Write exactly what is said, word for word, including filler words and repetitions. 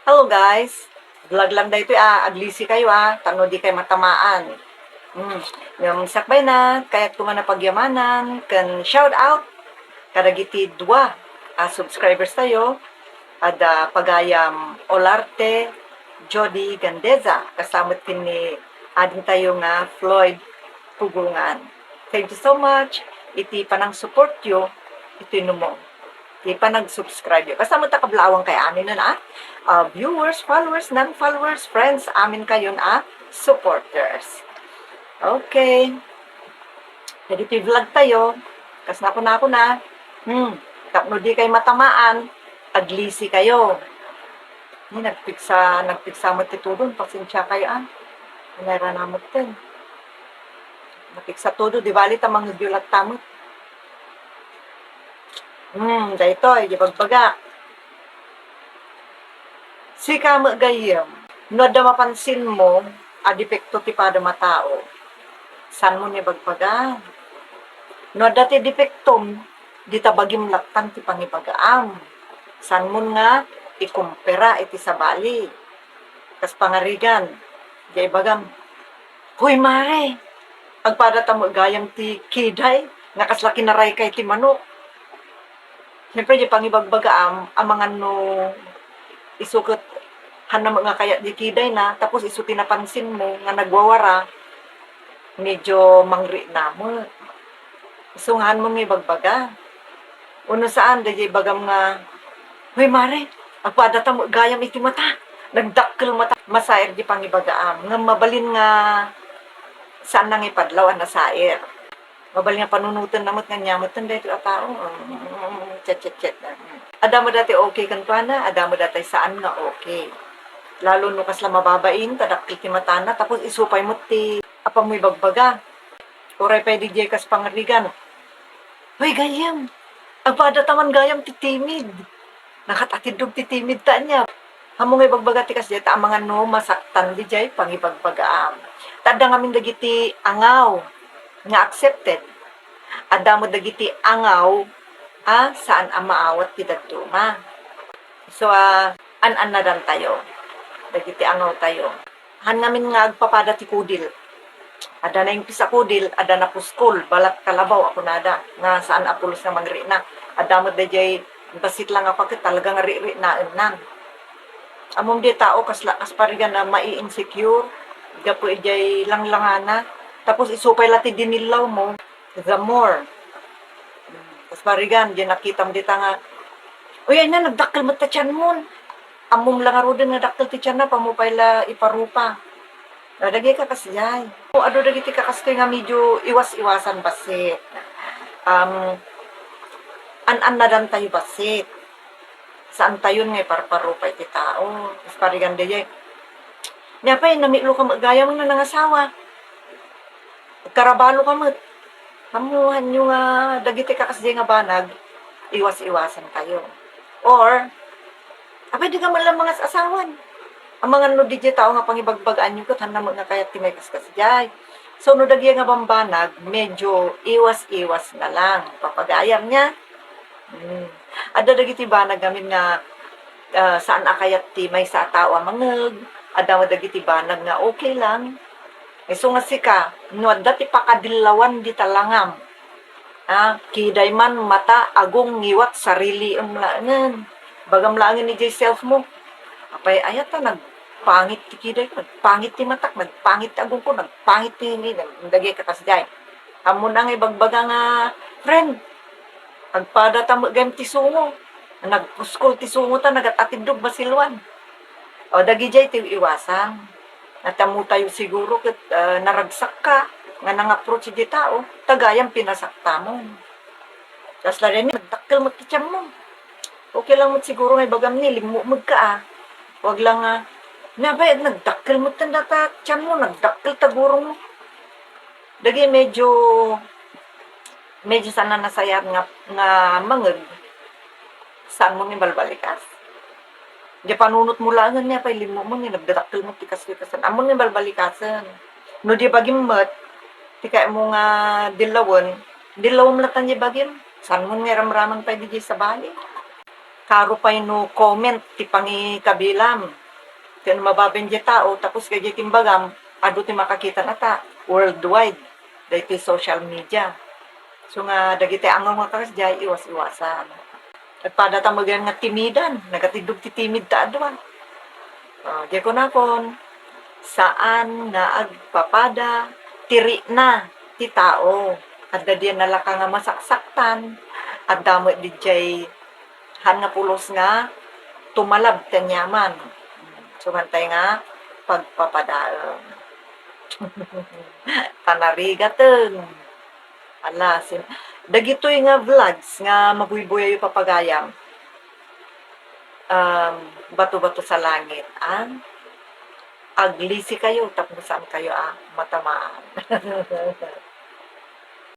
Hello guys! Vlog lang daytoy a, aglisi kayo a, tapno di kay matamaan. Hmm. Ngem sakbay na, kayatko nga pagyamanan, ken shout out kadagiti dua a subscribers tayo, ada pagayam Olarte, Jody Gandeza, kasama ken ni ading tayo nga Floyd Pugungan. Thank you so much iti panang-support yo, iti numong. Ti panag-subscribe yo. Basta met a kablaawang kay amin na, ah, viewers, followers, non-followers, friends, amin kayon a supporters. Okay. Dagiti vlog tayo, kas nako-nako na, hmm, tapno di kay matamaan, aglisi kayo. Ni nagpigsa, nagpigsa met ti tudon, pasensia kayo, ah. Anay ra namet ken. Napigsa todo, di bali ta mangegyo latta met. Hmm, daytoy, di bagbaga. Sika met gayyem, no adda mapansinmo a depekto ti padam a tao, saanmo ni bagbaga. No adda ti depektom, dita bagim lattan ti pangibagaam. Saanmon nga ikumpara iti sabali. Kas pangarigan, diay ibagam, "Hoy, mare, agpada ta met gayam ti kiday nga kasla kinaraykay ti manok." Siyempre, diay pangibagbagaam, amangan no isu ket haanna met nga kayat diay kidayna, tapos isu ti napansinmo nga nagwawara, medyo mangrikna met. Isu nga haanmo nga ibagbaga. Wenno saan, daydiay ibagam nga, "Hoy, mare, agpada ta met gayam iti mata. Nagdakkel mata." Masair diay pangibagaam. Ngem mabalin nga saanna nga ipadlaw a nasair. Mabalin nga panunotenna met nga ania metten daytoy a tao. Mm, chet, chet, chet. Adda met daytoy okay kenkuana, adda met daytoy saan nga okay. Lalo no kasla mababain, ta dakkel ti matana, tapos isu pay met ti apanmo ibagbaga. Uray pay diay kas pangarigan, "Hoy, gayyem, agpada ta man gayam ti timid." Nakat-atiddog ti timid ta ania. Haanmo nga ibagbaga ti kasdiay ta amangan no masaktan diay pangibagbagaam. Ta adda ngamin dagiti angaw nga accepted. Adda met dagiti angaw a saan a maawat ti dadduma. So, ah, an-annadantayo dagiti angawtayo. Haan ngamin nga agpapada ti kudil. Adda naingpis a kudil, adda napuskol, balat kalabaw a kunada, nga saan a pulos nga mangrikna. Adda met daydiay bassit lang a paket, talaga nga rikriknaennan. Ammom diay tao, kasla, kas parigan a mai-insecure, gapu idiay langlangana. Tapos isu pay la ti dinillawmo, the more. Kas parigan, diay nakitam dita nga, "Uy, ay na, nagdakkel met ta tianmon." Ammom la ngaruden nga dakkel ti tianna, apanmo pay la iparupa. Dagiti kakasdiay. Adu dagiti kakastoy nga medyo iwas-iwasan bassit. Um, an-annadantayo bassit. Saantayon nga iparparupa iti tao. Kas parigan daydiay, "Nia pay, namitlo ka met gayam nga nangasawa. Agkarabalo ka met." Ammoanyo nga dagiti kakasdiay nga banag, iwas-iwasantayo. Or, apay, di ka man lang mangas-asawan. Amangan no diay tao nga pangibagbagaanyo ket haanna met nga kayat ti maikaskasdiay. So, no dagiti nga bambanag, medyo iwas-iwas na lang. Papagayam nia. Hmm. Adda dagiti banag ngamin nga, ah, saan a kayat ti maysa a tao a mangeg. Adda met dagiti banag nga okay lang. Isu nga sika, no adda ti pakadillawan dita langam, ah, kiday man, mata, agong, ngiwat, sariliam laengen. Bagam laengen idiay self mo. Apay, aya ta, nagpangit ti kiday ko, nagpangit ti matak, nagpangit ti agongko, nagpangit ti, ni, nag-, dagiti kakasdiay. Ammona nga ibagbaga nga, "Friend, agpada ta met gayam ti sungo. Nagpuskol ti sungo ta, nagat-atiddog, masiluan." O, dagidiay ti iwasan. At ammotayo siguro ket, ah, naragsakka nga nang-approach iti tao, ta gayam pinasaktamon. Kasla daydi, "Nagdakkel met ti tianmo." Okay lang met siguro nga ibagam ni, "Limmukmegka, ah." Wag lang nga, "Nia pay, nagdakkel met dayta tianmo, nagdakkel ta gurongmo." Dagiti medyo, medyo saan a nasayaat nga, nga mangeg, saanmo ni balbalikas. Diay panunotmo laengen, "Nia pay, limmukmo ni, nagdadakkel met ti kastoy kastoy." Ammom nga balbalikasen. No diay bagim met ti kayatmo nga dillawen, dillawem latta diay bagim. Saanmo nga iramraman pay diay sabali. Karo pay no comment ti pangikabilam. Ken mababain diay tao, tapos kay diay timbagam, adu ti makakita nata worldwide, daytoy social media. So nga, dagiti angaw nga kas diay, iwas-iwasan. Agpada ta met nga timidan, nagatiddog ti timid ta adua. Ah, diay kunakon, saan nga agpapada ti rikna ti tao. Adda diay nalaka nga masaksaktan, adda met diay han nga pulos nga tumalab ti aniaman. Sumantay nga pagpapadaem. Panarigaten. Ala, sin-, dagitoy nga vlogs nga mabuybuyayo papagayam, um, bato-bato sa langit, ah, aglisi kayo tapno saan kayo a matamaan.